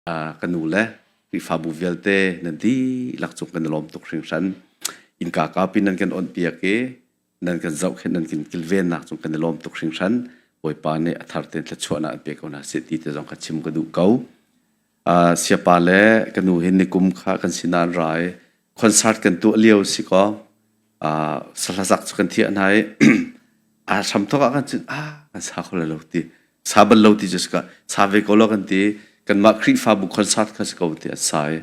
Ka nu le Khrihfabu vialte nan dihlak cung kan i lawm tuk hringhran. Innka kaupi nan kan onhpiak i nan kan zohkhenh nan kan kilvennak cung kan i lawm tuk hringhran. Bawipa nih a thar tein thluachuahnak an pe ko hna seh ti te zong kha chim ka duh ko. Siapa le ka nu hin nikum kha kan sinah an ra i concert kan tuah lio si kaw sahlazak cu kan thiah hna i a hramthawk ah kan cun ah kan sa kho lo ti sa bal lo ti cu ka sa ve ko lo kan ti kanmah Khrihfabu concert kha si ko ti an sa i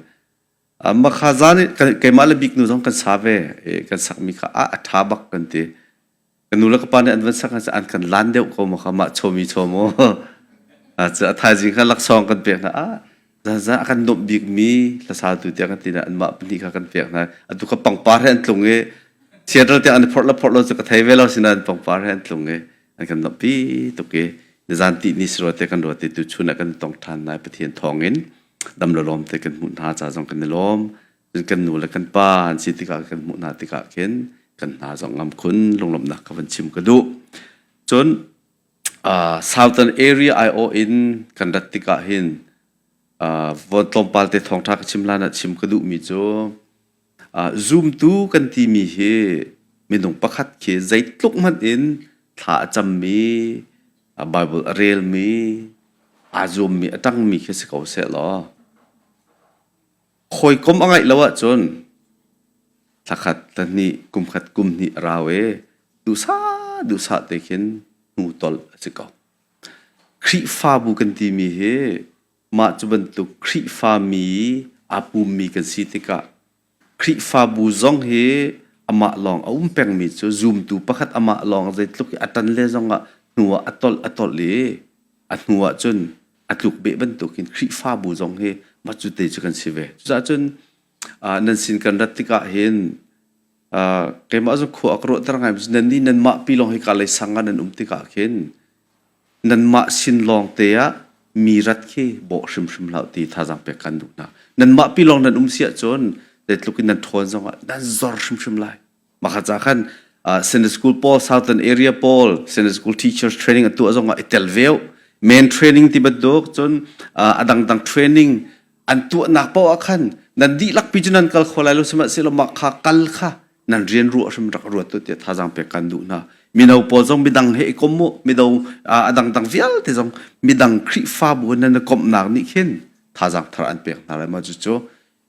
mah kha zan i keimah le biknu zong kan sa ve kan sakmi kha a ṭha bak kan ti Ka nu le ka pa nih an van sak an kan lan deuh ko ma kha mah chomi chom u. A thaizing kha laksawng kan pek hna. Ah, zan a kan nuamh bikmi hlasatu tiah kan ti na anmah pahnih kha kan pek hna. Atu kha pangpar he an tlung i Seattle tiang an i phorh le phorh lo cu ka thei ve lo sinain pangpar he an tlung i an kan nuamhpi tuk i nizan ti ni si te kan ruat i tu chun ah kan tong ṭhan lai Pathian thawngin dam le lawm te kan hmuh hna ca zong kan i lawm. Cun kan nu le kan pa an si tikah kan hmuh hna tikah khin kan hna zong ngam khun lunglawmhnak ka van chim ka duh. Cun uh, Southern Area IO in kan rat tikah hin uh, von tlawmpal te thawngṭha ka chim hlan ah chim ka duhmi cu uh, zumtu kan timi hi minung pakhat khi zeitluk hmanh in thla a cammi Bible a relmi aa zuammi a ṭangmi khi si ko seh law Hawikom a ngeih lo ahcun thlakhat, thlahnih, kumkhat, kumhnih a rau i duhsah duhsah te khin hnu tolh a si ko. Khrihfabu kan timi hi mah cu bantuk Khrihfami aa pummi kan si tikah Khrihfabu zong hi amah lawng a um pengmi cu zumtu pakhat amah lawng zeitluk i a ṭan le zongah hnu ah a tolh a tolh i a hnu ah cun a tluk beh bantukin Khrihfabu zong hi mah cu te cu kan si ve. Cucaah cun nan sin kan rat tikah hin keimah cu khua a ka ruahter ngai nan nih nanmah pi lawng hi ka lei sang ah nan um tikah khin nanmah sin lawng te ah mi rat khi bawh hrimhrim hlah ti thazaang pek kan duh hna. Nanmah pi lawng nan um si ahcun zeitluk in nan ṭhawn zongah nan zor hrimhrim lai. Mah ca khan Sunday school pawl, Southern area pawl, Sunday school teachers training a tuah zongah i tel ve main training ti bantuk cun a dangdang training an tuahnak paoh ah khan nan dihlak pi cu nan kal kho lai lo sihmanhsehlaw mah kha kal kha nan rian ruah hrim rak ruat tu tiah thazaang pek kan duh hna mino pawl zong midang he i kom mu mido a dangdang vialte zong midang Khrihfabu nan i komhnak nih khin thazaang thar an pek hna lai ma cucu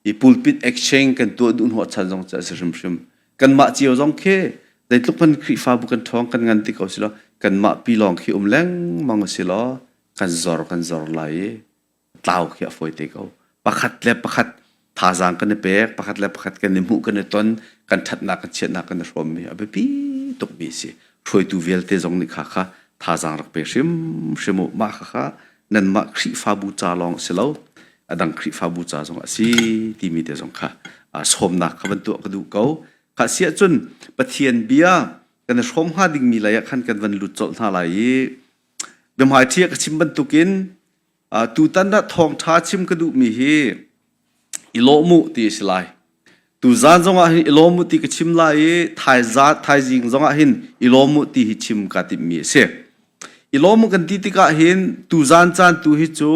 i pulpit exchange kan tuah duh hnawh chan zong cu a si hrimhrim kanmah cio zong khi zeitluk hmanh Khrihfabu kan ṭhawng kan ngan ti ko si law kanmah pi lawng khi um lengmang a si law kan zor kan zor lai i tlau khi a fawi te ko pakhat le pakhat thazaang kan i pek pakhat le pakhat kan i hmuh kan i ton kan ṭhatnak kan chiatnak kan i hrawmmi a biapi tukmi a si hruaitu vialte zong nih kha kha thazaang rak pe hrimhrim u mah kha kha nanmah Khrihfabu ca lawng si lo a dang Khrihfabu ca zong a si timi te zong kha sawmnak kha van tuah ka duh ko kha si ahcun Pathian bia kan i hrawm hnga dingmi lei ah khan kan van lut colh hna lai i biahmaiṭhi ah ka chim bantukin tutan ah thawngṭha chim ka duhmi hi i lawh mu ti a si lai tuzan zongah hin i lawm mu ti ka chim lai i thaizing zongah hin i lawm mu ti hi chim ka timhmi a si i lawm mu kan ti tikah hin tuzan caan tu hi cu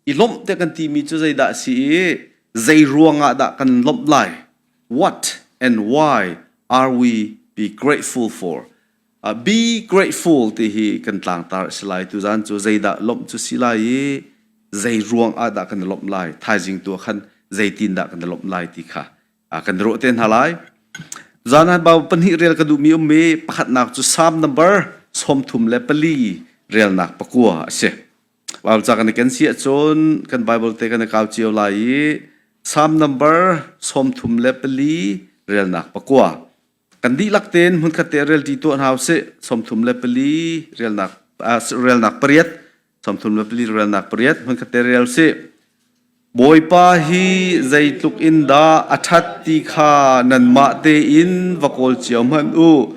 i lawmh te kan timi cu zeidah a si i zei ruangah dah kan lawmh lai what and why are we be grateful for be grateful ti hi kan tlangtar a si lai tuzan cu zeidah lawmh cu si lai i zei ruang ah dah kan i lawmh lai thaizing tu ah khan zeitin dah kan i lawmh lai ti kha kan ruah te hna lai zan ah bau pahnih rel ka duhmi ummi pakhatnak cu Psalm number 34 relnak pakua a si Bible ca kan i ken si ahcun kan Bible te kan i kau cio lai i Psalm number 34 relnak pakua kan dihlak tein hmunkhat te relṭi tuah hna usih 34 relnak relnak pariat 34 relnak pariat hmunkhat te rel usih Bawipa hi zeitluk in dah a ṭhat ti kha nanmah tein va kawl cio hmanh u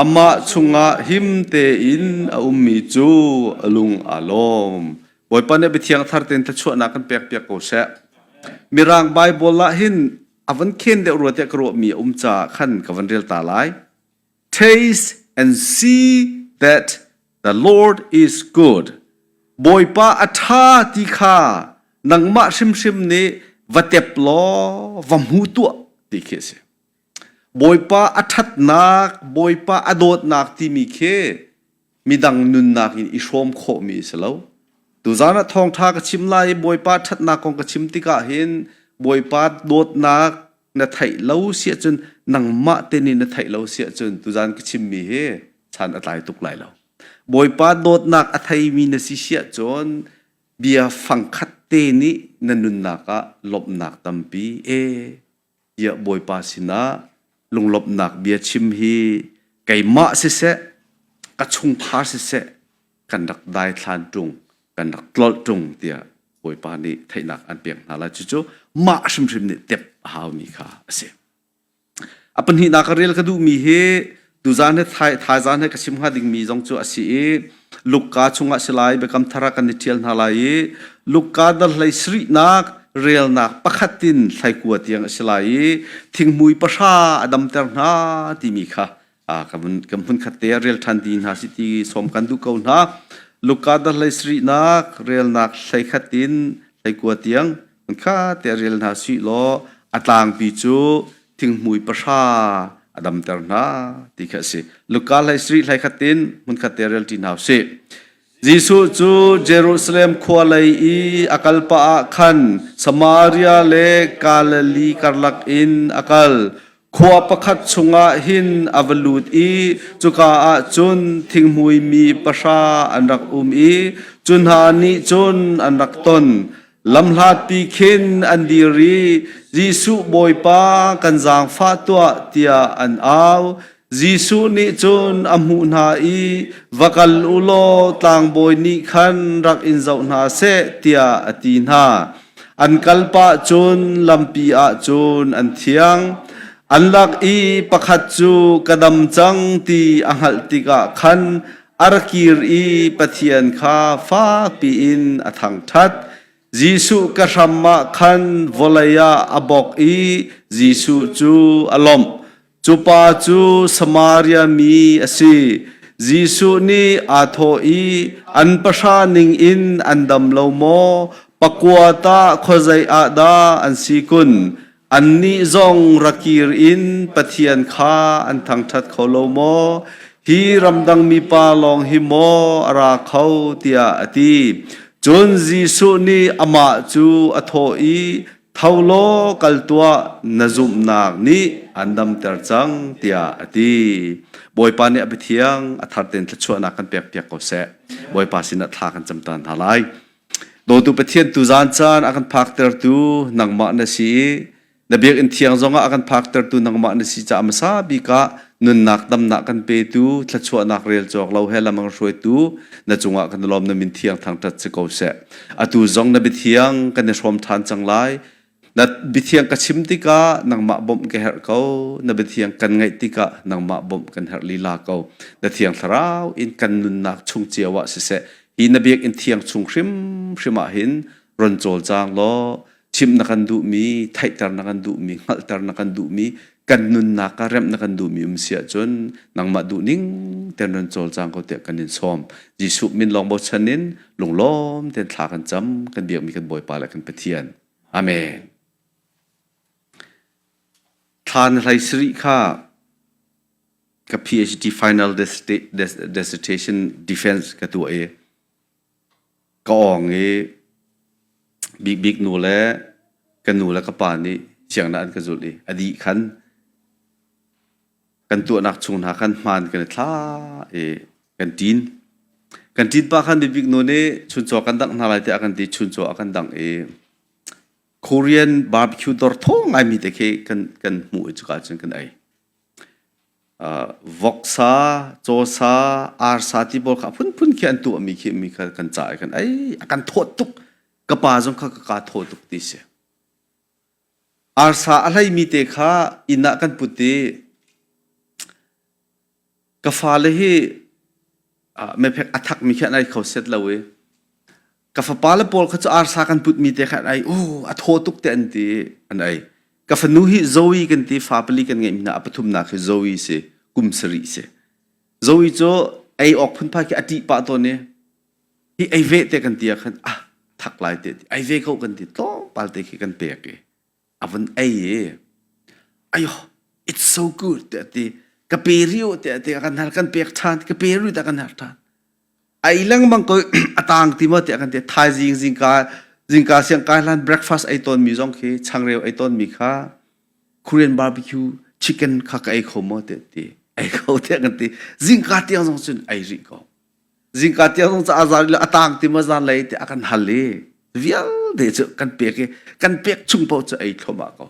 amah chungah him tein a ummi cu a lung aa lawm Bawipa nih biathiang thar tein thluachuahnak kan pekpiak ko seh Mirang Bible ah hin a van khen deuh rua tiah ka ruahmi a um caah khan ka van rel ta lai. Taste and see that the Lord is good. Bawipa a ṭha ti kha Nangmah hrimhrim nih va tep law va hmu tuah ti khi a si. Bawipa a ṭhatnak, Bawipa a dawtnak timi khi midang nunnak in i hrawm khawhmi a si lo. Tuzaan ah thawngṭha ka chim lai i Bawipa ṭhatnak kong ka chim tikah hin Bawipa dawtnak na theih lo si ahcun nangmah te nih na theih lo si ahcun tuzaan ka chimmi hi chan a tlai tuk lai lo. Bawipa dawtnak a theimi na si si ahcun bia fangkhat te nih na nunnak ah lawmhnak tampi e tiah Bawipa sinah lunglawmhnak bia chim hi keimah siseh, ka chungkhar siseh, kan rak daithlan ṭung, kan rak tlolh ṭung tiah Bawipa nih theihnak an pek hna lai. Cucu mah hrimhrim nih tep a haumi kha a si. A pahnihnak ka rel ka duhmi hi tuzaan he thaizaan he ka chim hnga dingmi zong cu a si i Lukka chungah si lai Biakam Thar ah kan i ṭhial hna lai i Lukka dal hlei sarihnak relnak pakhat in thlaikua tiang a si lai i thinghmui pahra a damter hna timi kha kan hmunkhat te ah rel ṭhan ti hna si ti sawm kan duh ko hna. Lukka dal hlei sarihnak relnak hleikhat in hleikua tiang kha te rel hna sih law a tlangpi cu thinghmui pahra a damter hna ti kha a si. Luka hlei sarih hlei khat in hmunkhat te rel ṭi hna usih. Jesuh cu Jerusalem khua lei i a kal pah ah khan Samaria le Galilee karlak in a kal. Khua pakhat chungah hin a va lut i cuka ah cun thinghmui mi pahra an rak um i cu hna nih cun an rak ton. Lamhlatpi khin an dir i Jesuh Bawipa kan zaangfah tuah tiah an au. Jesuh nih cun a hmuh hna i va kal u law tlangbawi nih khan rak in zoh hna seh tiah a ti hna. An kal pah cun lampi ah cun an thiang. An lak i pakhat cu ka dam cang ti a hngalh tikah khan a ra kir i Pathian kha fak piin a thangṭhat. Jesuh ka hram ah khan vawlei ah a bawk i Jesuh cu a lawmh. Cu pa cu Samaria mi a si. Jesuh nih aa thawh i an pahra ning in an dam lo maw? Pakua tah khuazei ah dah an si kun? Annih zong ra kir in Pathian kha an thangṭhat kho lo maw? Hi ramdang mipa lawng hi maw a ra kho? tiah a ti. Cun Jesuh nih amah cu a thawh i Tho law kal tuah, na zumhnak nih an damter cang, tiah a ti. Bawipa nih a biathiang a thar tein thluachuahnak kan pekpiak ko seh. Bawipa sinah thla kan cam ta hna lai. Dawtu Pathian tuzaan caan a kan phaktertu nangmah na si i na biakinn thiang zongah a kan phaktertu nangmah na si caah hmasa bik ah nunnak damnak kan petu thluachuahnak rel cawk lo he lam a kan hruaitu na cungah kan lawm na min thiang thangṭhat si ko seh. Atu zong na biathiang kan i hrawm ṭhan cang lai. Na biathiang ka chim tikah nangmah bawmh ka herh ko. Na biathiang kan ngaih tikah nangmah bawmh kan herh lila ko. Na thiang thlarau in kan nunnak chung cio ah siseh, hi na biakinn thiang chung hrimhrim ah hin ron cawlcang law chimh na kan duhmi, theihter na kan duhmi, hngalhter na kan duhmi, kan nunnak ah remh na kan duhmi um si ahcun nangmah duhning ten ron cawlcang ko tiah kan in sawm. Jesuh min lawng bochan in lunglawm ten thla kan cam, kan biakmi kan Bawipa le kan Pathian. Amen. Thla na hlei sarih kha ka PhD final dissertation defense ka tuah i Ka awng i bikbik nu le ka nu le ka pa nih sianginn ah an ka zulh i a dih khan kan tuahnak chung hna khan hmaan kan i thla i kan ṭin. Kan ṭin pah khan bikbik nu nih chuncaw kan dangh hna lai tiah a kan ti. Chuncaw a kan dangh i Korean barbecue dawr thaw ngaimi te khi kan kan hmuh i cuka cun kan ei. Voksa, cawsa, arsa ti pawl kha a phunphun khi an tuahmi khi mi kha kan cah i kan ei a kan thawt tuk. Ka pa zong kha ka kaa thaw tuk ti si. Arsa a hleimi te kha inn ah kan put i ka fale hi mephek a thakmi khi an ei kho set lo i ka fapa le pawl kha cu arsa kan putmi te kha an ei oh a thaw tuk te an ti an ei ka fanu hi Zoe kan ti fa pali kan ngeih mi hna a pathumnak hi Zoe si kum sarih si Zoe cu ei awk phunphai khi a ṭih pah tawn i hi ei ve te kan ti ah khan ah thak lai te ai ve ko kan ti tlawmpal te khi kan pek i a vun ei i ayo it's so good te ti ka pe riu te ti kan hal kan pek than ka pe riu ta kan har than ai lengmang ko a tang ti mo te kan ti thaizing zingka zingka siang kai hlan breakfast ei ton mi zong khi changreu ei ton mi kha Korean barbecue chicken kha ka ei kho mo te ti ei kho te kan ti zingka tiang zong cun ei rih ko zingka tiang zong ca azar le atang ti ma zan lei te akan hal i vialte cu kan pek i kan pek chung paoh cu ei thluahmah ko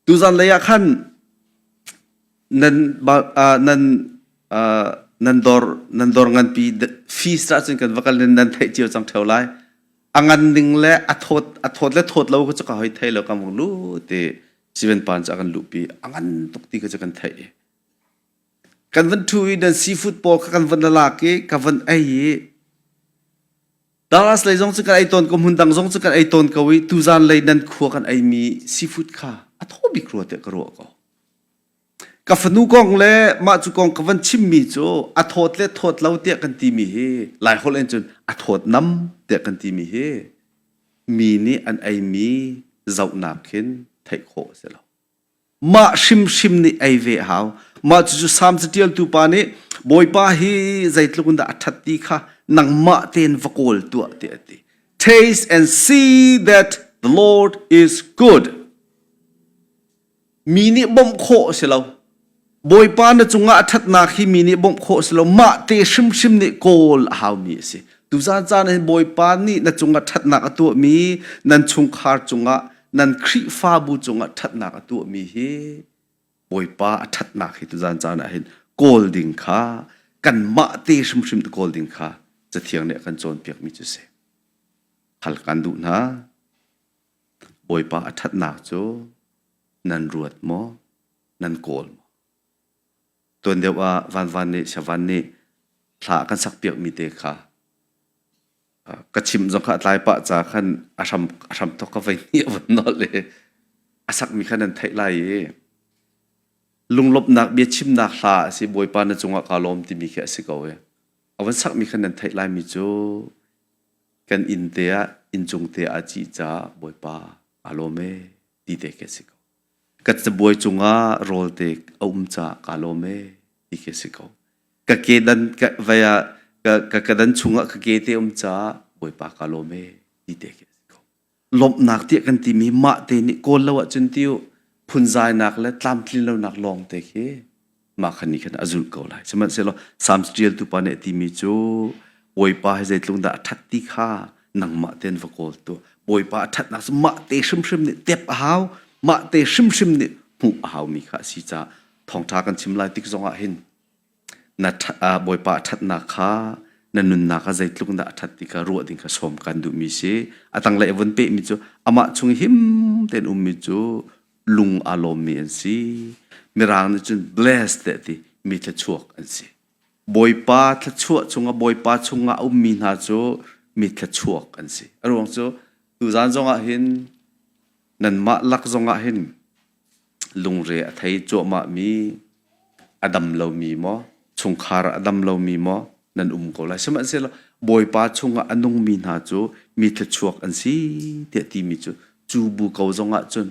tuzan lei ah khan nan nan nan dor nan dor nganpi feast ah cun kan va kal nan theih cio cang theo lai a ngan ning le a thawt a thawt le thawt lo cu ka hoi thei lo ka mung lu ti siven pan cu a kan luhpi a ngan tuk ti kha cu kan theih Kan van ṭhu i nan seafood pawl kha kan van lak i ka van ei i Dallas lei zong cu kan ei tawn ko hmun dang zong cu kan ei tawn ko i tuzan lei nan khua kan eimi seafood kha a thaw bik rua tiah ka ruah ko. Ka fanu kong le mah cu kong ka van chimmi cu a thawt le thawt lo tiah kan timi hi Laiholh in cun a thawt nam tiah kan timi hi mi nih an eimi zohnak khin theih khawh a si lo. Mah hrimhrim nih ei ve a hau. Mah cucu Salm caṭialtu pa nih Bawipa hi zeitluk in dah a ṭhat ti kha nangmah tein va kawl tuah tiah a ti. Taste and see that the Lord is good. Mi nih bawmh khawh a si lo. Bawipa na cungah a ṭhatnak hi mi nih bawmh khawh a si lo. Mah te hrimhrim nih kawl a haumi a si. Tuzan caan ah hin Bawipa nih na cungah ṭhatnak a tuahmi, nan chungkhar cungah, nan Khrihfabu cungah ṭhatnak a tuahmi hi Bawipa a ṭhatnak hi tuzan caan ah hin kawl ding kha kanmah te hrimhrim kawl ding kha Cathiang nih a kan cawnpiakmi cu si. Hal kan duh hna. Bawipa a ṭhatnak cu nan ruat maw? Nan kawl maw? Tuan deuh ah Vanvan nih Siavan nih hla a kan sakpiakmi te kha ka chimh zong kha a tlai pah ca khan a hram a hram thok ka vei hnih a vun nolh i a sakmi kha nan theih lai i lunglawmhnak biachimnak hla a si Bawipa na cungah kaa lawm timi khi a si ko i a van sakmi kha nan theih laimi cu kan inn te ah inncung te ah cih caah Bawipa aa lawm ee ti te khi a si ko. Ka cabuai cungah rawl te a um caah kaa lawm ee ti khi a si ko. Ka kedan ka vai ah ka, ka kedan chungah ka ke te um caah Bawipa kaa lawm ee ti te khi a si ko. Lawmhnak tiah kan timi mah te nih kawl lo ahcun tiu phunzainak le tlamtlin lonak lawng te khi mah khan nih khan a zulh ko lai. Sihmanhsehlaw Psalms ṭialtu pa nih a timi cu Bawipa hi zeitluk dah a ṭhat ti kha nangmah tein va kawl tuah. Bawipa a ṭhatnak cu mah te hrimhrim nih tep a hau, mah te hrimhrim nih hmuh a haumi kha a si caah thawngṭha kan chim lai tik zongah hin na Bawipa a ṭhatnak kha na nunnak ah zeitluk dah a ṭhat ti kha ruah ding kha sawm kan duhmi si. A tanglei a vun pehmi cu amah chung him tein ummi cu lung aa lawmmi an si. Mirang nih cun blessed tiah ti mi thluachuak an si. Bawipa thluachuah chungah Bawipa chungah a ummi hna cu mi thluachuak an si. A ruang cu tuzan zongah hin nanmah lak zongah hin lungre a thei cuahmah mi a dam lomi maw chungkhar a dam lomi maw nan um ko lai. Sihmanhsehlaw Bawipa chungah a nungmi hna cu mi thluachuak an si tiah timi cu cu bu ko zongah cun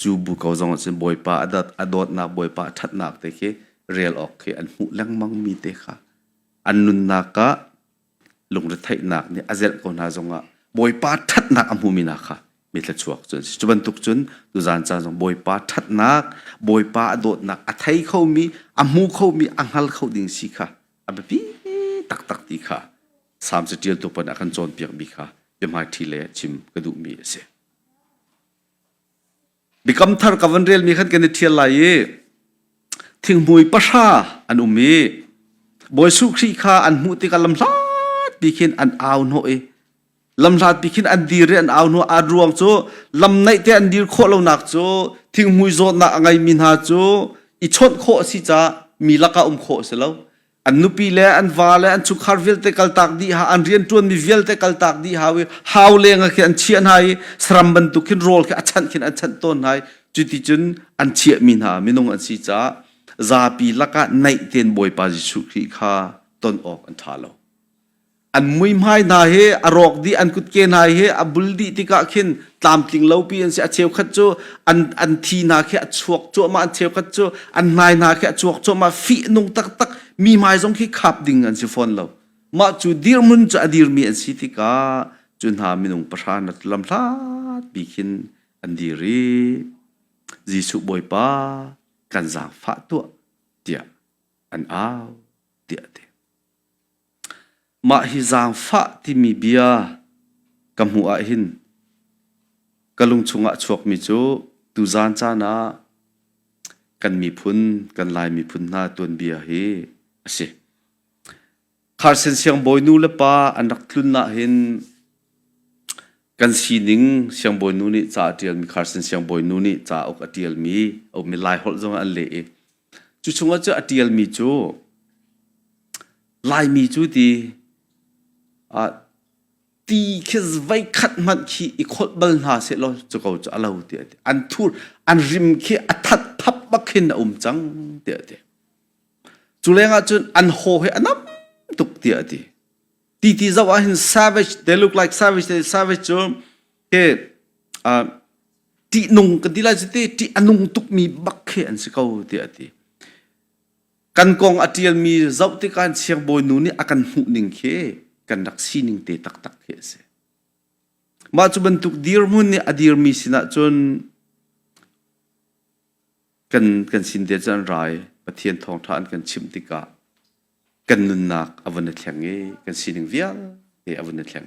cu bu ko zongah cun Bawipa a dat a dawtnak Bawipa a ṭhatnak te khi rel awk khi an hmuh lengmang mi te kha an nunnak ah lungretheihnak nih a zelh ko hna zongah Bawipa ṭhatnak a hmumi hna kha mi thluachuak cu an si. Cu bantuk cun tuzan caan zong Bawipa ṭhatnak, Bawipa a dawtnak a thei khomi, a hmu khomi, a hngal kho ding si kha a biapi taktak ti kha Salm caṭialtu pa nih a kan cawnpiakmi kha biahmaiṭhi le chim ka duhmi a si. Biakam thar ka van relmi khan kan i ṭhial lai i thinghmui pahra an um i Bawi Jesuh Khrih kha an hmuh tikah lamhlatpi khin an au hnawh i lamhlatpi khin an dir i an au hnawh a ruang cu lam naih te an dir khawh lonak cu thinghmui zawtnak a ngeimi hna cu i chawnh khawh a si caah mi lakah um khawh a si lo an nupi le an va le an chungkhar vialte kaltak dih ha an rianṭuanmi vialte kaltak dih hau i hau leng ah khin an chiah hna i saram bantuk khin rawl khi a chanh khin an chanh tawn hna i cuticun an chiahmi hna minung an si caah zapi lakah naih tein Bawipa Jesuh Khrih kha ton awk an ṭha lo. An muihmai hna hi a rawk dih, an kutke hna hi a bul dih tikah khin tlamtling lopi an si. A cheukhat cu an an thi hna khi a chuak cuahmah, an cheukhat cu an hnai hna khi a chuak cuahmah. Fih nung taktak mi hmai zong khi khap ding an si fawn lo. Mah cu dirhmun cu a dirmi an si tikah cu hna minung pahra na lamhlat bi khin an dir i Jesuh Bawipa kan zaangfah tuah tiah an au tiah a ti. Mah hi zaangfah timi bia ka hmuh ah hin ka lung chungah a chuakmi cu tuzaan caan ah kan miphun, kan Lai miphun hna tuanbia hi a si. Kharsen siangbawi nu le pa an rak tlun ah hin kan sining siangbawi nu nih ca a ṭialmi Kharsen siangbawi nu nih cauk a ṭialmi a ummi Laiholh zong an leh i Cu chungah cu a ṭialmi cu Laimi cu ti ti khi voikhat hmanh khi i kholh bal hna sehlaw cu ko cu a lo tiah a ti. An thur an rim khi a that thap bak khin a um cang tiah a ti. Cu lengah cun an haw hi a nam tuk tiah a ti. Ti ti zoh ah hin savage they look like savage savage cu ke ṭihnung kan ti lai cu ti ṭih a nung tukmi bak khi an si ko tiah a ti. Kan kong a ṭialmi zoh tikah siangbawi nu nih a kan hmuh ning khi kan rak sining te taktak khi a si. Mah cu bantuk dirhmun nih a dirmi sinah cun kan kan sin te cu an ra i Pathian thawngṭha an kan chimh tikah kan nunnak a vun i thleng i kan sining vialte a vun i thleng.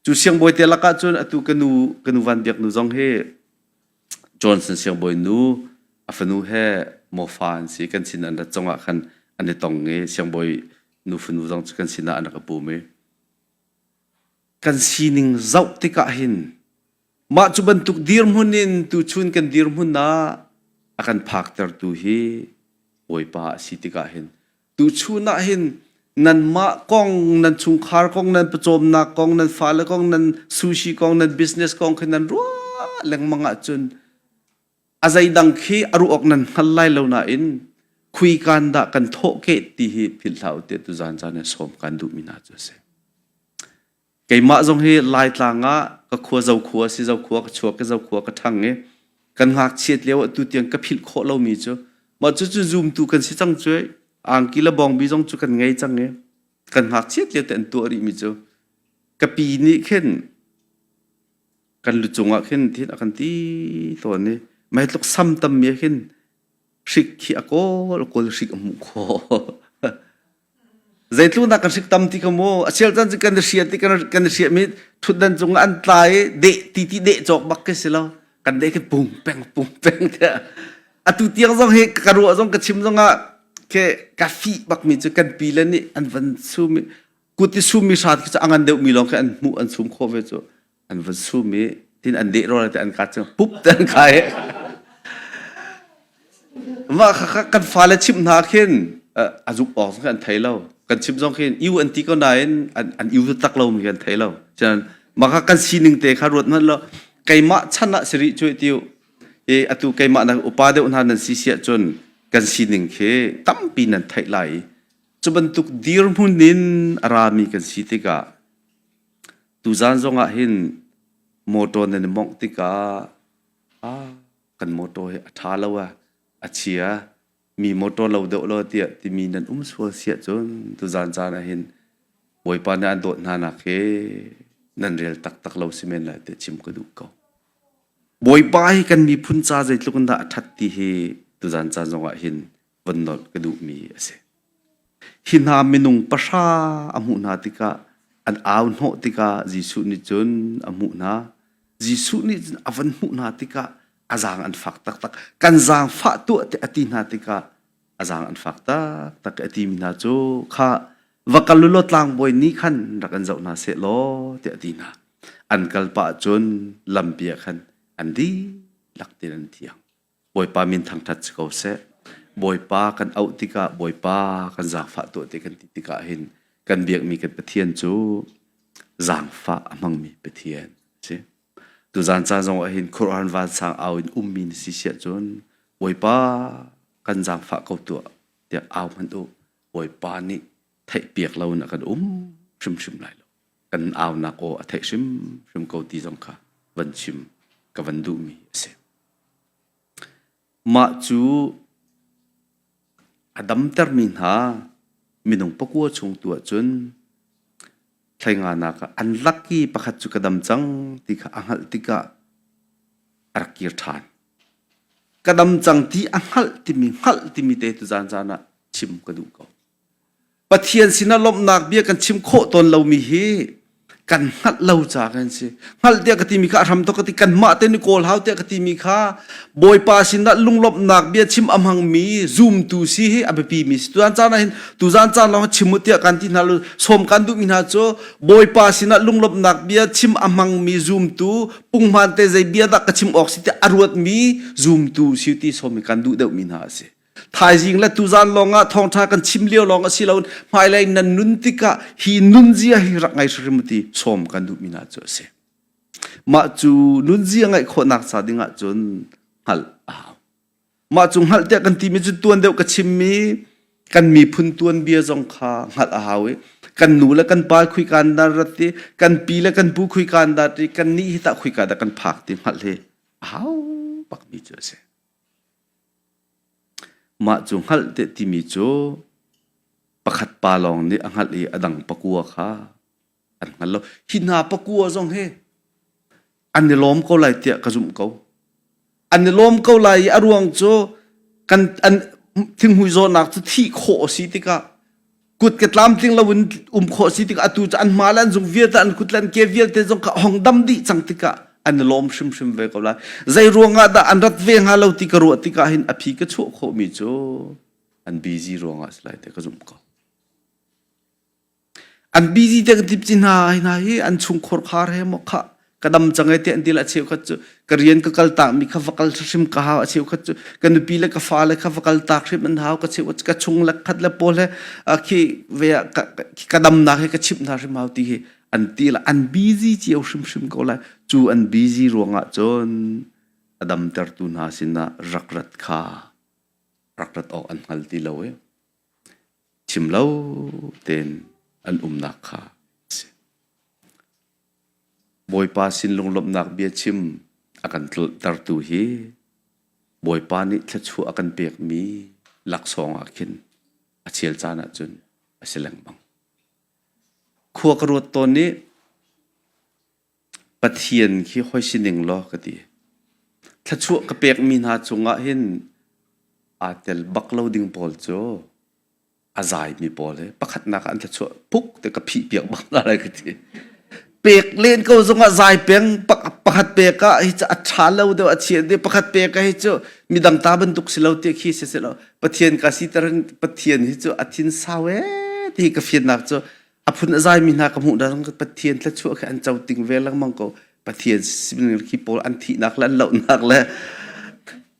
Cu siangbawi te lakah cun atu ka nu ka nu Van Biak nu zong hi Johnson siangbawi nu a fanu he mofa an si kan sin an rat zongah khan an i tong i siangbawi nu fanu zong cu kan sinah an rak i pum i kan sining zoh tikah hin mah cu bantuk dirhmun in tuchun kan dirhmun ah a kan phaktertu hi Bawipa a si tikah hin Tuchun ah hin nanmah kong, nan chungkhar kong, nan pawcawmnak kong, nan fale kong, nan sushi kong, nan business kong khi nan ruah lengmang ahcun a zeidang khi a ruah awk nan hngal lai lo nain khuikan dah kan thawhkeh ti hi philh hlah u tiah tuzaan caan ah sawm kan duhmi hna cu a si. Keimah zong hi Laitlang ah ka khua Zokhua si Zokhua ka chuak i Zokhua ka ṭhang i kan ngakchiat lio ah tutiang ka philh khawh lomi cu mah cucu zumtu kan si cang cu angki le bawngbi zong cu kan ngei cang i kan ngakchiat lio te an tuah rihmi cu ka pi nih khin kan lucung ah khin thin a kan ti tawn i mei tluk sam tammi ah khin hrik khi a kawl kawl hrik a hmuh khawh Zeitluk dah kan hrik tam ti kha mu a chial caan cu kan i hria ti kan kan i hriahmi ṭhutdan cung ah an tla i deh ti ti deh cawk bak khi si lo kan deh khi pung peng pung peng tiah atu tiang zong hi ka ruah zong ka chim zong ah ke ka fih bak mi cu kan pi le nih an van sum i kut i sum mi hrat khi cu a ngan deuh mi lawng khi an hmuh an sum khawh ve cu an van sum i tin an deh rawl te an ka cu pup te an kai mah kha kan fale chimh hna khin a zuk awk zong an thei lo kan chim zong khin iu an ti ko nain an an iu tak lo mi kan thei lo cun mah kha kan sining te kha ruat hmanh lo keimah chan ah siri cu tiu i atu keimah nak upa deuh hna nan si siah cun kan sining khi tampi nan theih lai cu bantuk dirhmun in a rami kan si tikah Tuzaan zongah hin motor nan i mawngh tikah ah kan motor hi a ṭha lo ah a chia mi motor lo deuh lo tiah timi nan um sual siah cun tuzaan caan ah hin Bawipa nih an dawt hna nak hi nan rel taktak lo si men lai tiah chim ka duh ko. Bawipa hi kan miphun ca zeitluk in dah a ṭhat ti hi tuzaan caan zongah hin von nolh ka duhmi a si. Hi hna minung pahra a hmuh hna tikah an au hnawh tikah Jesuh nih cun a hmuh hna. Jesuh nih cun a van hmuh hna tikah a zaang an fak taktak. Kan zaangfah tuah te a ti hna tikah a zaang an fak taktak a timi hna cu kha va kal u law tlangbawi nih khan rak an zoh hna seh law tiah a ti hna. An kal pah cun lampi ah khan an dihlak tein an thiang. Bawipa min thangṭhat si ko seh. Bawipa kan auh tikah Bawipa kan zaangfah tuah ti kan ti tikah hin kan biakmi kan Pathian cu zaangfah a hmangmi Pathian a si. Tuzaan caan zong ah hin khuaruahhar vansang au in ummi na si siah cun Bawipa kan zaangfah ko tuah tiah au hmanh u. Bawipa nih theihpiak lo in a kan um hrim. hrimhrim lai lo. Kan aunak aw a theih hrimhrim ko ti zong kha van chim ka van duhmi a si. Mah cu a damtermi hna minung pakua chung tu ahcun thleinganak ah an lak i pakhat cu ka dam cang ti kha a hngalh tikah a rak kir ṭhan. Ka dam cang ti a hngalh timi hngalh timi te tu zan zan ah chim ka duh ko. Pathian sinah lawmhnak bia kan chim khawh tawn lomi hi kan hngalh lo ca kan si. Hngalh tiah ka timi kha a hram tuk ka ti kanmah te nih kawl hau tiah ka timi kha Bawipa sinah lunglawmhnak bia chim a hmangmi zumtu si hi a biapi mi si. Tuzan caan ah hin tuzan caan lawng chim u tiah kan ti hna lo sawm kan duhmi hna cu Bawipa sinah lunglawmhnak bia chim a hmangmi zumtu punghman te zei bia dah ka chim awk si tiah a ruatmi zumtu si ti sawm hi kan duh deuhmi hna a si. Thaizing le tuzan lawngah thawngṭha kan chim lio lawng a si lo hmailei nan nun tikah hi nunzia hi rak ngai hrim ti sawm kan duhmi hna cu a si. Mah cu nunzia ngaih khawhnak ca dingah cun hngalh a hau. Mah cu hngalh tiah kan timi cu tuan deuh ka chimmi kan miphun tuanbia zong kha hngalh a hau i kan nu le kan pa khuika an dah rat i kan pi le kan pu khuika an dah i kan nih hi tah khuika dah kan phak ti hngalh hi a hau bakmi cu a si. Mah cu hngalh teh timi cu pakhat pa lawng nih a hngalh i a dang pakua kha an hngal lo. Hi hna pakua zong hi an i lawm ko lai tiah ka zumh ko. An i lawm ko lai i a ruang cu kan an thinghmui zawtnak cu thih khawh a si tikah kut ke tlamtling lo in um khawh si tikah atu cu an hma le an zung vialte an kut le an ke vialte zong kha hong dam dih cang tikah an i lawm hrimhrim ve ko lai. Zei ruangah dah an rat ve hnga lo ti ka ruah tikah hin a phi ka chuah khawhmi cu an busy ruangah si lai te ka zumh ko. An busy te kan tip ci hna hna hi an chungkhur khar he maw kha ka dam cang e te an ti la cheukhat cu ka rian ka kal tak mi kha va kal hrim ka hau a cheukhat cu ka nupi le ka fale kha va kal tak hrim an hau ka cheu ka chung le khat le pawl he khi ve ka dam nak he ka chimh hna hrim hau ti hi an ti la an busy cio hrimhrim ko lai cu an busy ruangah cun a damtertu hna sinah rak rat kha rak rat awk an hngal ti lo i chim lo tein an umnak kha a si. Bawipa sin lunglawmhnak bia chim a kan tlolhtertu hi Bawipa nih thluachuah a kan pekmi laksawng ah khin a chel caan ahcun a si lengmang. Khua ka ruat tawn i Pathian khi hoi sining law ka ti. Thluachuah ka pekmi hna cungah hin aa tel bak lo ding pawl cu a zaimi pawl hi pakhatnak ah an thluachuah puk te ka phih piak bak hna lai ka ti. Pek len ko zongah zai peng pakhat pek ah hi cu a ṭha lo deuh a chia deuh pakhat pek ah hi cu midang ta bantuk si lo ti khi si si lo Pathian ka siter Pathian hi cu a thin sau ee ti ka fiannak cu a phun a zaimi hna ka hmuh hna Pathian thluachuah khi an co ting ve lengmang ko Pathian khi pawl an thihnak le an lohnak le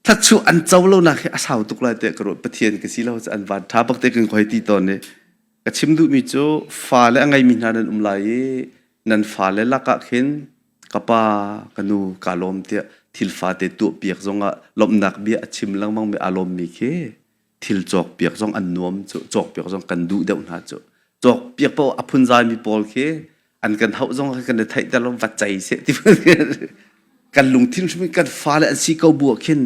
thluachuah an co lonak hi a sau tuk lai tiah ka ruah Pathian ka si lo cu an van ṭha bak te kan khoi ti tawn i ka chim duhmi cu fale a ngeimi hna nan um lai i nan fale lakah khin ka pa ka nu ka lawm tiah thil fate tuah piak zongah lawmhnak bia a chim lengmang mi aa lawmmi khi thil cawkpiak zong an nuam cu cawkpiak zong kan duh deuh hna cu cawkpiak paoh a phunzai mi pawl khi an kan hauh zong kan i theihter lo va cei seh ti kan lungthin hrim kan fale an si ko bu ah khin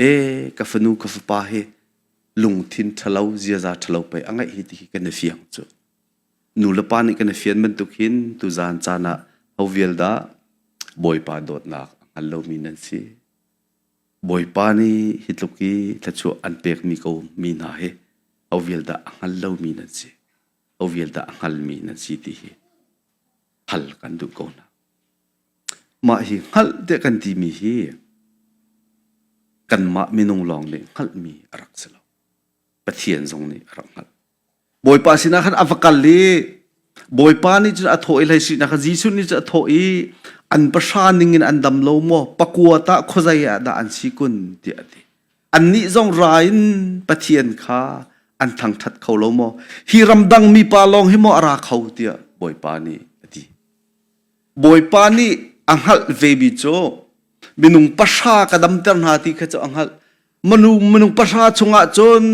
e ka fanu ka fapa hi lungthin ṭhalo ziaza ṭhalo pei a ngeih hi ti hi kan i fiang cu nu le pa nih kan i fian bantuk hin tuzaan caan ah ho vial dah Bawipa dawtnak a hngal lomi nan si Bawipa nih hi tluk i thluachuah an pekmi ko mi hna hi ho vial dah a hngal lomi nan si ho vial dah a hngalmi nan si ti hi hal kan duh ko hna. Mah hi hngalh tiah kan timi hi kanmah minung lawng nih hngalhmi a rak si lo. Pathian zong nih a rak hngalh. Bawipa sinah khan a va kal i Bawipa nih cun a thawh i hleisihnak kha Jesuh nih cun a thawh i an pahra ning in an dam lo maw pakua tah khuazei ah dah an si kun tiah a ti. Annih zong ra in Pathian kha an thangṭhat kho lo maw hi ramdang mipa lawng hi maw a ra kho tiah Bawipa nih a ti. Bawipa nih a hngalh vemi cu minung pahra ka damter hna ti kha cu a hngalh. Minung pahra chungah cun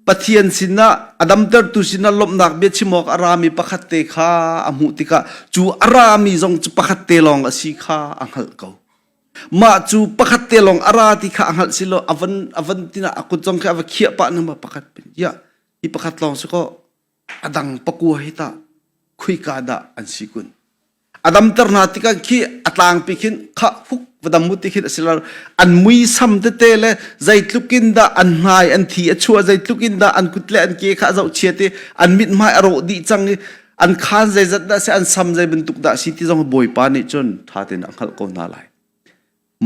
Pathian sinah a damtertu sinah lawmhnak bia chim awk a rami pakhat te kha a hmuh tikah cu a rami zong cu pakhat te lawng a si kha a hngalh ko. Mah cu pakhat te lawng a ra ti kha a hngalh si lo a van a van tina a kut zong kha a va khiah pah na ma pakhat pin ya hi pakhat lawng si ko a dang pakua hi tah khuika dah an si kun a damter hna tikah khi a tlangpi khin kha huk va dam mu ti khin a si lo an muisam tete le zeitluk in dah an hmai an thi a chuah zeitluk in dah an kut le an ke kha a zohchia ti an mithmai a rawh dih cang i an khaan zeizat dah si an sam zei bantuk dah si ti zong bawipa nih cun ṭha tein a hngalh ko hna lai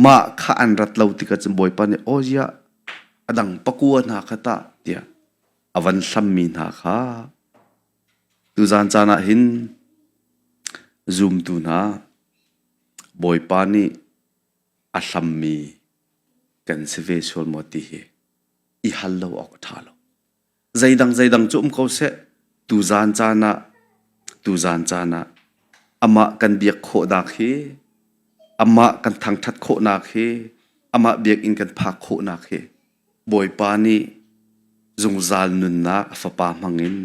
mah kha an rat lo tikah cun bawipa nih aw ziah a dang pakua hna kha tah tiah a van hlammi hna kha tuzan caan ah hin zumtu hna Bawipa nih a hlammi kan si ve sual maw ti hi i hal lo awk a ṭha lo. Zeidang zeidang cu um ko seh tuzan caan ah tuzan caan ah amah kan biak khawhnak hi amah kan thangṭhat khawhnak hi amah biakinn kan phak khawhnak hi Bawipa nih zungzal nunnak a fapa hmangin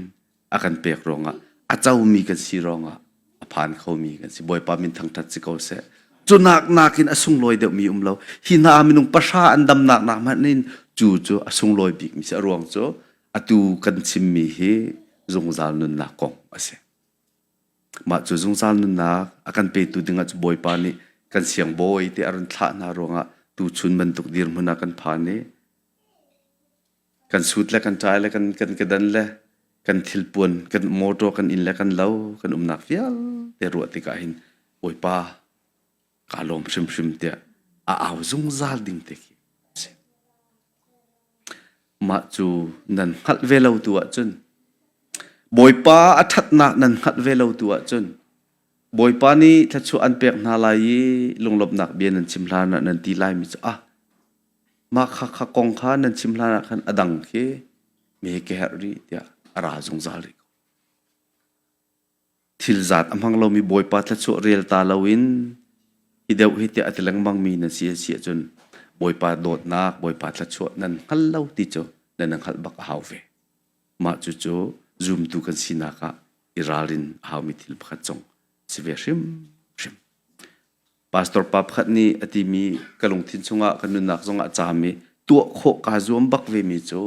a kan pek ruangah a comi kan si ruangah a phan khomi kan si. Bawipa min thangṭhat si ko seh. Cu nak nakin a sunglawi deuhmi um lo. Hi hna minung pahra an damnak nak hmanh in cu cu a sunglawi bikmi si. A ruang cu atu kan chimmi hi zungzal nunnak kong a si. Mah cu zungzal nunnak a kan petu dingah cu Bawipa nih kan siangbawi te a run thlah hna ruangah tuchun bantuk dirhmun ah kan phan i kan sut le kan ṭai le kan kan kedan le kan thilpuan kan motor kan inn le kan lo kan umnak vialte ruah tikah hin Bawipa kaa lawm hrimhrim tiah a au zungzal ding te khi a si. Mah cu nan hngalh ve lo tu ahcun Bawipa a ṭhatnak nan hngalh ve lo tu ahcun Bawipa nih thluachuah an pek hna lai i lunglawmhnak bia nan chim hlan ah nan ti laimi cu ah mah kha kha kong kha nan chim hlan ah khan a dang khi me ka herh rih tiah a ra zungzal rih ko. Thil zat a hmang lomi Bawipa thluachuah rel ta loin hi deuh hi tiah a ti lengmangmi nan si a si ahcun Bawipa dawtnak, Bawipa thluachuah nan hngal lo ti cu nan hngalh bak a hau ve. Mah cucu zumtu kan sinak ah i ralrin a haumi thil pakhat zong si ve hrimhrim. Pastor pa pakhat nih a timi ka lungthin chungah ka nunnak zongah a caam i tuah khawh kaa zuam bak vemi cu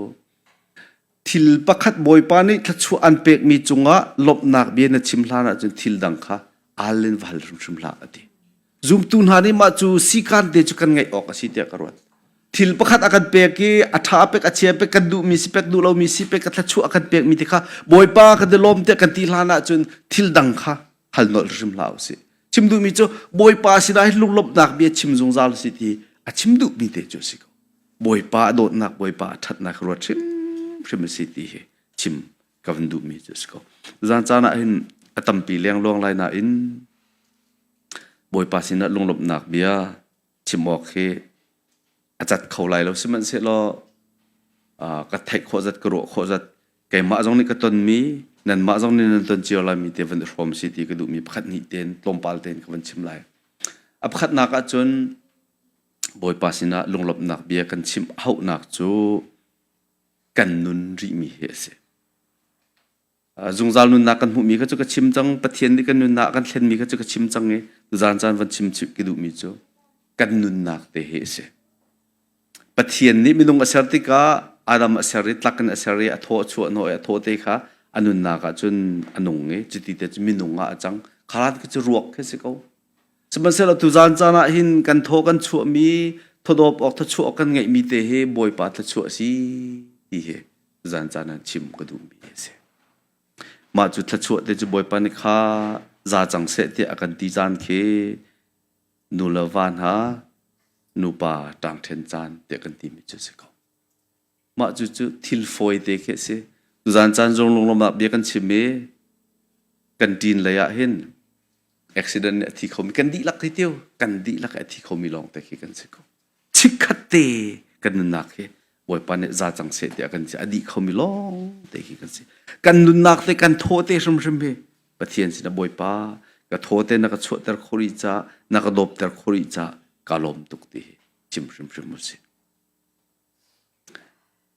thil pakhat Bawipa nih thluachuah an pekmi cungah lawmhnak bia na chim hlan ahcun thil dang kha al in va hal hrimhrim hlah a ti. Zumtu hna nih mah cu sikan te cu kan ngeih awk a si tiah ka ruat. Thil pakhat a kan pek i a ṭha pek a chia pek kan duhmi si pek duh lomi si pek ka thluachuah a kan pekmi te kha Bawipa kan i lawm tiah kan ti hlan ahcun thil dang kha hal nolh hrim hlah usih. Chim duhmi cu Bawipa sinah hin lunglawmhnak bia chim zungzal si ti a chim duhmi te cu a si ko. Bawipa a dawtnak, Bawipa a ṭhatnak ruat hrimhrim a si ti hi chim ka van duhmi cu a si ko. Zan caan ah hin a tampi lengluang lai nain Bawipa sinah lunglawmhnak bia chim awk hi a cat kho lai lo sihmanhsehlaw ka theih khawh zat ka ruah khawh zat keimah zong nih ka tonmi nanmah zong nih nan ton cio laimi te van i hrawm si ti ka duhmi pakhat hnih tein tlawmpal tein ka van chim lai a pakhatnak ahcun Bawipa sinah lunglawmhnak bia kan chim hauhnak cu kan nun rihmi hi a si. Zungzal nunnak kan hmuhmi kha cu ka chim cang Pathian nih kan nunnak a kan thlenmi kha cu ka chim cang i tuzaan caan van chim chih ka duhmi cu kan nunnak te hi a si. Pathian nih minung a ser tikah Adam a ser i tlak in a ser i a thaw a chuah hnawh i a thaw te kha a nunnak ah cun a nung i cuti te cu minung ah a cang. Khalan khi cu ruak khi si ko. Sihmanhsehlaw tuzaan caan ah hin kan thaw kan chuahmi thawdawp awk thawchuah awk kan ngeihmi te hi Bawipa thluachuah a si ti hi zan caan ah chim ka duhmi a si. Mah cu thluachuah te cu Bawipa nih kha za cang seh tiah a kan ti caan khi nu le va hna nupa ṭangṭhen caan tiah kan timi cu a si ko. Mah cu cu thil fawi te khi a si. Tuzaan caan zong lunglawmhnak bia kan chim i kan ṭin lei ah hin accident nih a thi khomi kan dihlak hi tiu kan dihlak a thi khomi lawng te khi kan si ko. Chikkhat te kan nunnak hi Bawipa nih za cang seh tiah kan si a dih khomi lawng te khi kan si. Kan nunnak te kan thaw te hrimhrim hi Pathian sinah Bawipa ka thaw te na ka chuahter kho rih ca na ka dawpter kho rih ca ka lawm tuk ti hi chim hrimhrim u si.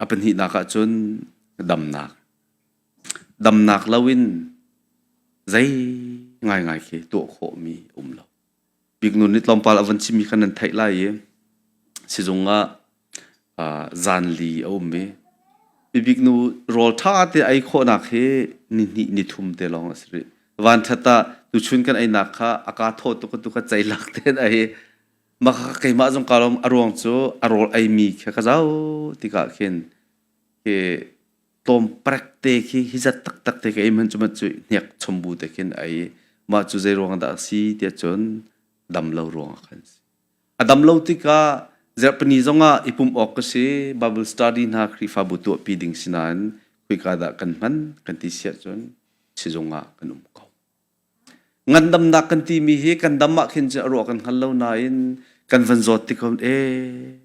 A pahnihnak ah cun Damnak. Damnak loin zei ngaingai khi tuah khawhmi um lo. Biknu nih tlawmpal a van chimmi kha nan theih lai i sizung ah zanli a um i biknu rawl ṭha te ei khawhnak hi nihnih nithum te lawng a si rih. Vanṭhat ah tuchun kan einak kha a kaa thaw tuk tu kha ceilak tein ei mah kha keimah zong kaa lawm a ruang cu a rawl eimi kha ka zoh tikah khin khi tlawm prek te khi hi zat taktak te ka ei hmanh cu cu hnek chom bu te khin ei mah cu zei ruang dah a si tiah cun dam lo ruang ah khan si. A dam lo tikah zarhpini zongah i pumh awk ka si Bible study hna Khrihfabu tuahpi ding si nain khoika dah kan hman kan ti siah cun sizung ah kan um ko. Ngandamnak kan timi hi kan dam ah khin cun a ruah kan hngal lo nain kan van zawt tik hon e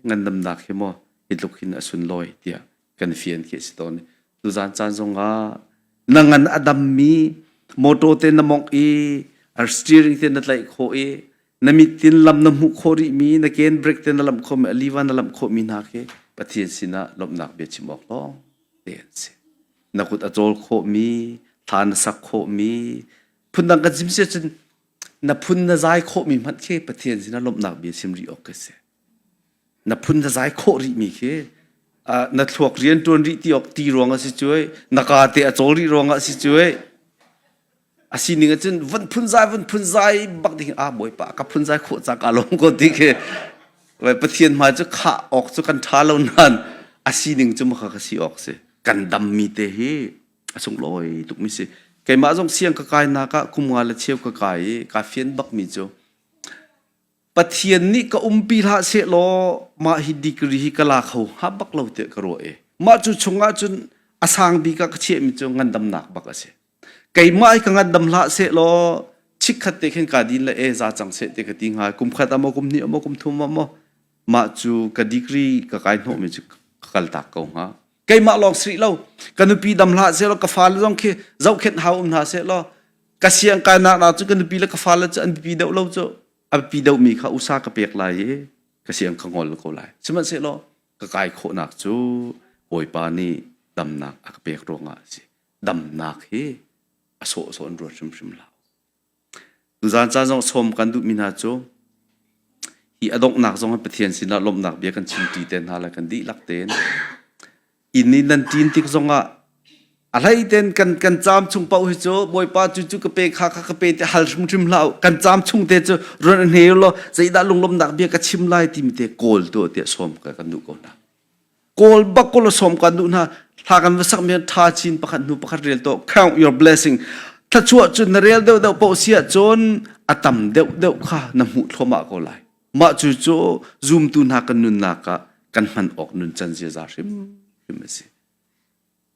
ngandamnak hi maw hi tluk hin a sunlawi tiah kan fian khi a si tawn. Tuzaan caan zongah na ngan a dammi motor te na mongh i steering te na tlaih khawh i na mit tin lam na hmuh khawh rihmi na ken brake te na lamh khawhmi a liva na lamh khawhmi hna khi Pathian sinah lawmhnak bia chim awk lawng te an si. Na kut a cawl khawhmi, thla na sak khawhmi, phundang kan chim si ahcun na phun na zai khawhmi hmanh khi Pathian sinah lawmhnak bia chim rih awk ka si. Na phun na zai khawh rihmi khi na thluak rian ṭuan rih ti awk ti ruang a si cuai, na ka te a cawl rih ruang ah si cuai, a sining ah cun van phunzai van phunzai bak ding ah bawipa ka phunzai khawh ca ka lawm ko ti khi Pathian hmai cu khah awk cu kan ṭha lo nain a sining cu maka ka si awk si kan dammi te hi a sunglawi tukmi si keimah zong siang ka kai nak ah kum nga le cheu ka kai i ka fian bakmi cu Pathian nih ka umpi hlah sehlaw mah hi degree hi ka la kho hnga bak lo tiah ka ruah i mah cu chungah cun a sang bik ah ka chiahmi cu ngandamnak bak a si keimah hi ka ngandam hlah sehlaw chikkhat te khin ka din le e za cang seh te ka ti hnga kum khat ah maw kum hnih ah maw kum thum ah maw mah cu ka degree ka kai hnawhmi cu ka kal tak ko hnga keimah lawng si lo ka nupi dam hlah sehlaw ka fale zong khi zohkhenh hau um hna sehlaw ka siang kai nak na cu ka nupi le ka fale cu an biapi deuh lo cu a biapi deuhmi kha usa ka pek lai i ka siang ka ngol ko lai sihmanhsehlaw ka kai khawhnak cu Bawipa nih damnak a ka pek ruangah a si damnak hi a sawhsawh in ruat hrimhrim hlah. Tuzaan caan zong sawm kan duhmi hna cu hi a donghnak zong hi Pathian sinah lawmhnak bia kan chimṭi te hna lai kan dihlak tein inn i nan ṭin tik zongah a hlei ten kan kan caam chung paoh hi cu Bawipa cu cu ka pe kha kha ka pe te hal hrimhrim hlah kan caam chung te cu run hne law zeidah lunglawmhnak bia ka chim lai timi te kawl tuah tiah sawm ka kan duh ko hna. Kawl bak kawl sawm kan duh hna thla kan va sak mi tha chin pakhat hnu pakhat rel to count your blessing thluachuah cu na rel deuh deuh paoh si ahcun a tam deuh deuh kha na hmuh thluahmah ko lai mah cu cu zumtu hna kan nunnak ah kan hman awk nun can ziaza hrim hrim a si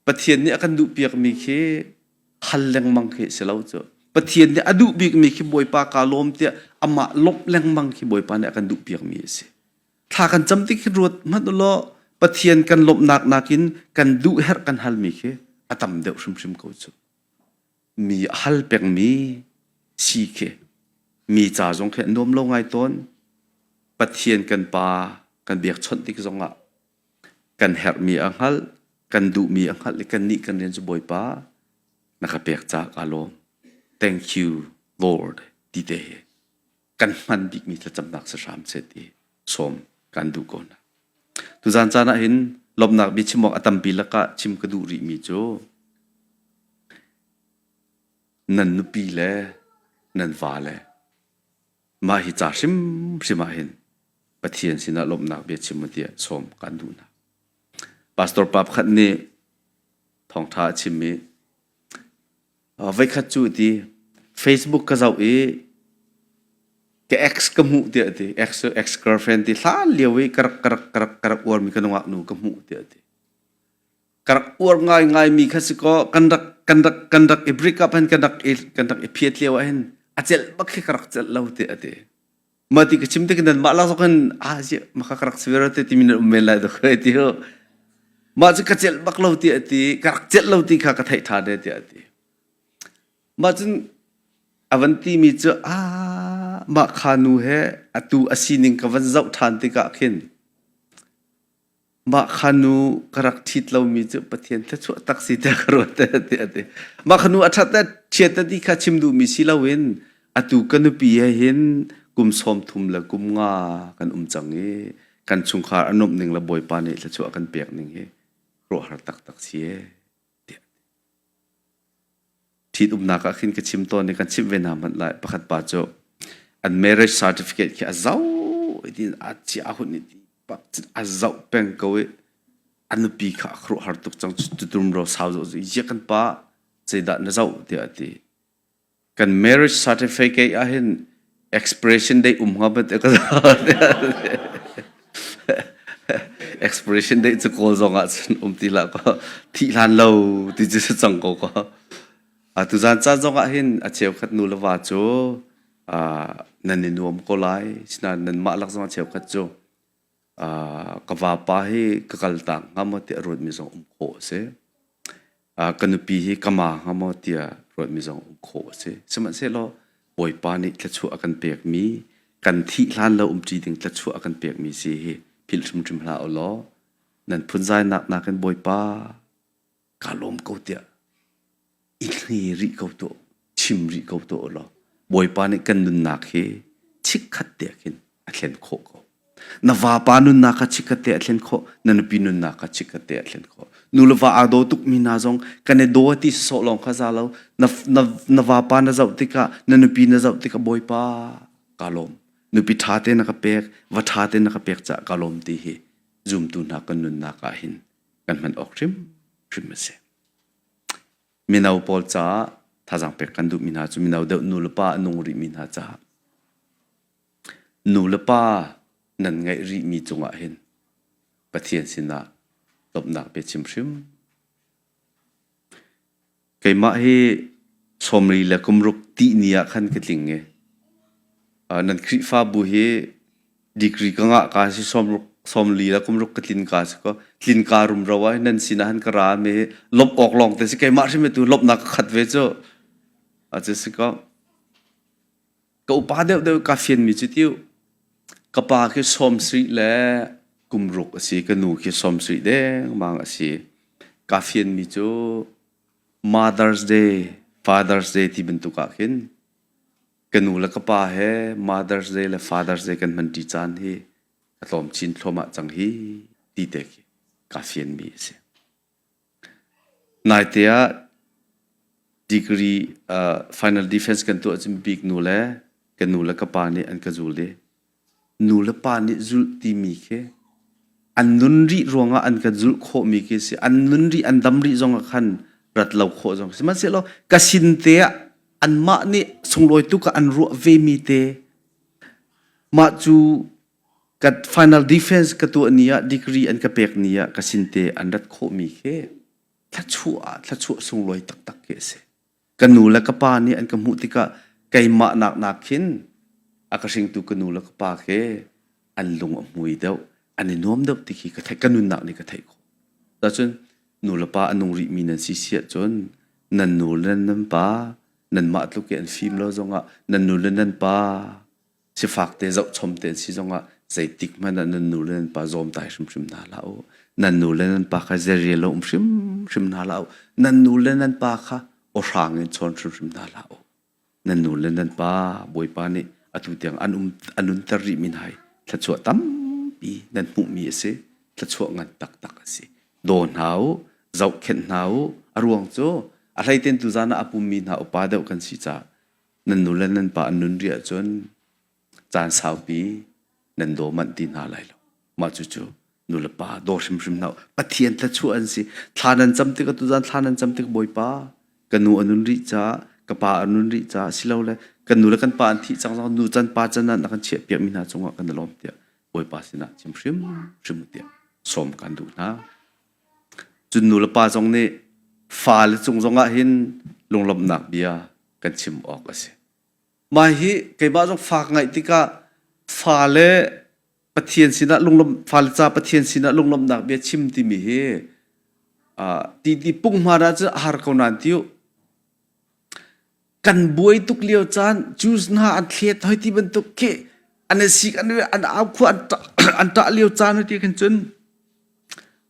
Pathian nih a kan duh piakmi khi hal lengmang khi si lo cu Pathian nih a duh bikmi khi Bawipa kaa lawm tiah amah lawmh lengmang khi Bawipa nih a kan duh piakmi a si Thla kan cam tik hi ruat hmanh u law Pathian kan lawmhnak nakin kan duh herh kan halmi khi a tam deuh hrimhrim ko cu. Mi a hal pengmi si khi mi ca zong khi a nuam lo ngai tawn. Pathian kan pa kan biakchawnh tik zongah kan herhmi a hngalh, kan duhmi a hngalh i kannih kan rian cu Bawipa na ka pek caah kaa lawm. Thank you Lord ti te hi kan hman bikmi thlacamnak si hram seh ti sawm kan duh ko hna. Tuzaan caan ah hin lawmhnak bia chim awk a tampi lakah chim ka duh rihmi cu nan nupi le nan va le mah hi ca hrimhrim ah hin Pathian sinah lawmhnak bia chim u tiah sawm kan duh hna. Pastor pa pakhat nih thawngṭha a chim i Voikhat cu ti Facebook ka zoh i ka ex ka hmuh tiah a ti. Ex cu ex girlfriend ti hlan lio i ka rak ka rak ka rak ka rak uarmi ka nungak nu ka hmuh tiah a ti. Ka rak uar ngaingaimi kha si kaw kan rak kan rak kan rak i break up hin kan rak i kan rak i phiat lio ah hin a celh bak khi ka rak celh lo tiah a ti. Mah ti ka chim tik nan mah la zong hin ah ziah maka ka rak si ve te timi nan um men lai dok ti ho. Mah cu ka celh bak lo ti a ti ka rak celh lo ti kha ka theih ṭhan e tiah a ti. Mah cun a van timi cu ah mah kha nu he atu a sining ka van zoh ṭhan tikah khin. Mah kha nu ka rak ṭhit lomi cu Pathian thluachuah tak si tiah ka ruat tiah a ti. Mah kha nu a ṭhat le chiat ti kha chim duhmi si loin atu ka nupi he hin kum 30 le kum nga kan um cang i kan chungkhar a nuamh ning le Bawipa nih thluachuah kan pek ning hi ruahhar taktak si ee tiah. Ṭhitumnak ah khin ka chim tawn i kan chimh ve hna hmanh lai. Pakhat pa cu an marriage certificate khi a zoh i tiin a chia hun i a zoh peng ko i a nupi kha a khuaruahhar tuk cang tutum ro sau zoh ziah kan pa zeidah na zoh tiah a ti. Kan marriage certificate ah hin expiration date um hnga bat ka expiration date cu kawl zong ah cun um ti hlah ko thih hlan lo ti cu si cang ko ko tuzan caan zong ah hin a cheukhat nu le va cu nan i nuam ko lai sinain nanmah lak zong a cheukhat cu ka vapa hi ka kaltak hnga maw tiah ruatmi zong um khawh a si. Ka nupi hi ka ma hnga maw tiah ruatmi zong um khawh a si. Sihmanhsehlaw Bawipa nih thluachuah a kan pekmi, kan thih hlan lo umṭi ding thluachuah a kan pekmi si hi philh hrimhrim hlah u law nan phunzainak nakin Bawipa kaa lawm ko tiah i hne rih ko tuah chim rih ko tuah law Bawipa nih kan nunnak hi chikkhat te khin a thlen khawh ko. Na vapa nunnak kha chikkhat te a thlen khawh, na nupi nunnak kha chikkhat te a thlen khawh. Nu le va aa daw tukmi hna zong kan i daw ti sawh lawng kha za lo. Na, na, na vapa na zoh tikah, na nupi na zoh tikah Bawipa kaa lawm. Nupi ṭha te na ka pek, va ṭha te na ka pek caah kaa lawm ti hi zumtu hna kan nunnak ah hin kan hman awk hrimhrim a si. Mino pawl caah thazaang pek kan duhmi hna cu mino deuh nu le pa a nung rihmi hna caah nu le pa nan ngeih rihmi cungah hin Pathian sinah lawmhnak pe chim hrim. Keimah hi sawmri le kumruk tih ni ah khan ka tling i nan Khrihfabu hi degree ka ngah ka si sawmruk sawmli le kumruk ka tlin ka si ko tlin ka rumro ah nan sinah han ka ra mi lawmh awk lawng te si keimah hrim tu lawmhnak ka khat ve cu a cu si ko ka upa deuh deuh ka fian mi cu tiu ka pa khi sawmsarih le kumruk a si ka nu khi sawmsarih dengmang a si ka fian mi cu Mother's Day Father's Day ti bantuk ah khin ka nu le ka pa he Mother's Day le Father's Day kan hmanṭi caan hi a tlawm chin thluahmah cang hi ti te khi kaa fianmi a si. Naite ah degree uh, final defense kan tuah cun bik nu le ka nu le ka pa nih an ka zul i nu le pa nih zulh timi khi an nun rih ruangah an kan zulh khawhmi khi si an nun rih an dam rih zong ah khan rat lo khawh zong sihmanhsehlaw ka sin te ah anmah nih sunglawi tuk ah an ruah vemi te mah cu ka final defense ka tuah ni ah degree an ka pek ni ah ka sin te an rat khawhmi khi thluachuah thluachuah sunglawi taktak khi a si Ka nu le ka pa nih an ka hmuh tikah keimah nak nak khin a ka hringtu ka nu le ka pa khi an lung a hmui deuh, an i nuam deuh ti khi ka theih, ka nunnak nih ka theih khawh. Cun nu le pa a nung rihmi nan si si ahcun nan nu le nan pa nanmah tluk i an fim lo zongah nan nu le nan pa sifak te zohchom te an si zongah zeitik hmanh ah nan nu le nan pa zawmtai hrimhrim hna hlah u. Nan nu le nan pa kha zerial lo um hrimhrim hna hlah u. Nan nu le nan pa kha awhrang in chawn hrimhrim hna hlah u. Nan nu le nan pa Bawipa nih atu tiang an um an nunter rihmi hna hi thluachuah tampi nan hmuhmi a si. Thluachuah ngan taktak a si. Daw hna u, zohkhenh hna u. A ruang cu a hleiten tuzan ah a pummi hna upa deuh kan si caah nan nu le nan pa an nun rih ahcun caan saupi nan daw manh ti hna lai lo. Mah cucu nu le pa daw hrimhrim hna u. Pathian thluachuah an si. Thla nan cam tik tuzan thla nan cam tik Bawipa ka nu a nun rih caah ka pa a nun rih caah silole kan nu le kan pa an thih cang zong nu can pa can ah na kan chiah piakmi hna cungah kan i lawm tiah Bawipa sinah chim hrimhrim u tiah sawm kan duh hna. Cun nu le pa zong nih fale cung zongah hin lunglawmhnak bia kan chim awk a si. Mah hi keimah zong fa ka ngeih tikah fale Pathian sinah lunglawmh fale ca Pathian sinah lunglawmhnak bia chim timi hi uh, ti ti punghman ah cun a har ko nain tiu kan buai tuk lio caan Jews hna an thlet hoi ti bantuk khi an i sik an an au khua an ṭah an ṭah lio caan hoi ti khin cun.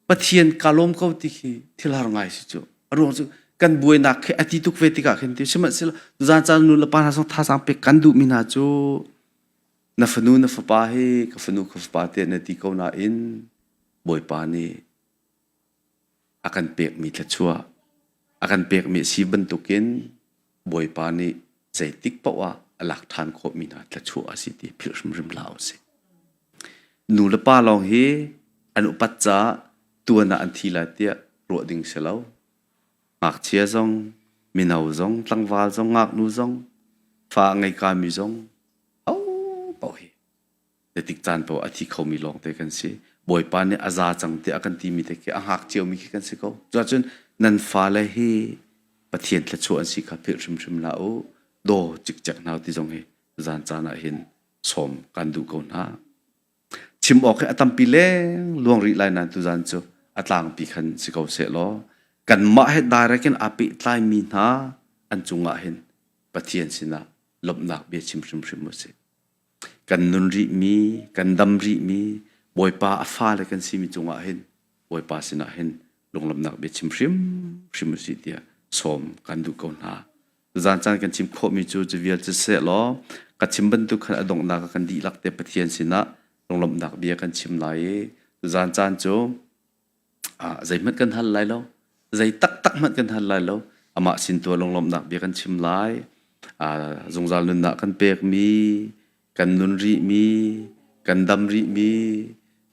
Pathian ka lawm ko ti khi thil har ngai si cu. A ruang cu kan buainak khi a ti tuk ve tikah khin ti sihmanhsehlaw zan caan nu le pa hna zong thazaang pek kan duhmi hna cu na fanu na fapa hi ka fanu ka fapa tiah na ti ko nain Bawipa nih a kan pekmi thluachuah a kan pekmi a si bantukin Bawipa nih zeitik paoh ah a lak ṭhan khawhmi hna thluachuah a si ti philh hrimhrim hlah usih. Nu le pa lawng hi an upat caah tuan ah an thi lai tiah ruah ding si lo. Ngakchia zong, mino zong, tlangval zong, ngaknu zong, fa a ngei kami zong, paohpaoh hi Zeitik caan paoh a thi khomi lawngte kan si. Bawipa nih a za cang tiah a kan timi te khi a hngak ciomi khi kan si ko. Cuahcun nan fale hi Pathian thluachuah an si kha philh hrimhrim hlah u. Daw cikcek hna ti zong hi zan caan ah hin sawm kan duh ko hna. Chim awk hi a tampi leng luang rih lai nain tuzan cu a tlangpi khan si ko seh law kanmah he direct in aa pehtlaimi hna an cungah hin Pathian sinah lawmhnak bia chim hrimhrim u sih. Kan nun rihmi, kan dam rihmi, Bawipa a fale kan simi cungah hin Bawipa sinah hin lunglawmhnak bia chim hrimhrim u sih tiah sawm kan duh ko hna. Zan caan kan chim khawhmi cu cu vial cu seh law ka chim bantuk khan a donghnak ah kan dihlak te Pathian sinah lunglawmhnak bia kan chim lai i zan caan cu zeihmanh kan hal lai lo zei taktak hmanh kan hal lai lo amah sin tu lunglawmhnak bia kan chim lai zungzal nunnak kan pekmi kan nun rihmi kan dam rihmi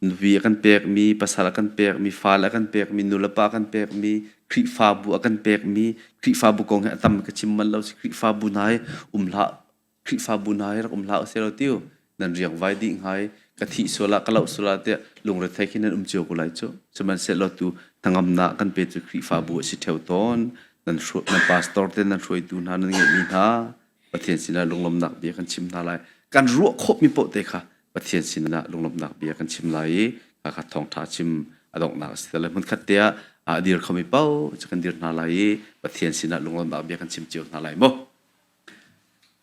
nupi a kan pekmi pasal a kan pekmi fale a kan pekmi nulepa a kan pekmi Khrihfabu a kan pekmi Khrihfabu kong hi a tam ka chim bal lo si Khrihfabu hna hi um hlah Khrihfabu hna hi rak um hlah usih law tiu nan riangvai dih hnga i ka thih sual ah ka loh sual ah tiah lungrethei khi nan um cio ko lai cu. Sihmanhsehlaw tu hnangamnak kan pe cu Khrihfabu a si ṭheo tawn. Nan nan pastor te nan hruaitu hna nan ngeihmi hna Pathian sinah lunglawmhnak bia kan chim hna lai. Kan ruah khawhmi paoh te kha Pathian sinah lunglawmhnak bia kan chim lai i kha thawngṭha chim a donghnak a si te lai. Hmunkhat te ah a dir khomi paoh cu kan dir hna lai i Pathian sinah lunglawmhnak bia kan chim cio hna lai mu.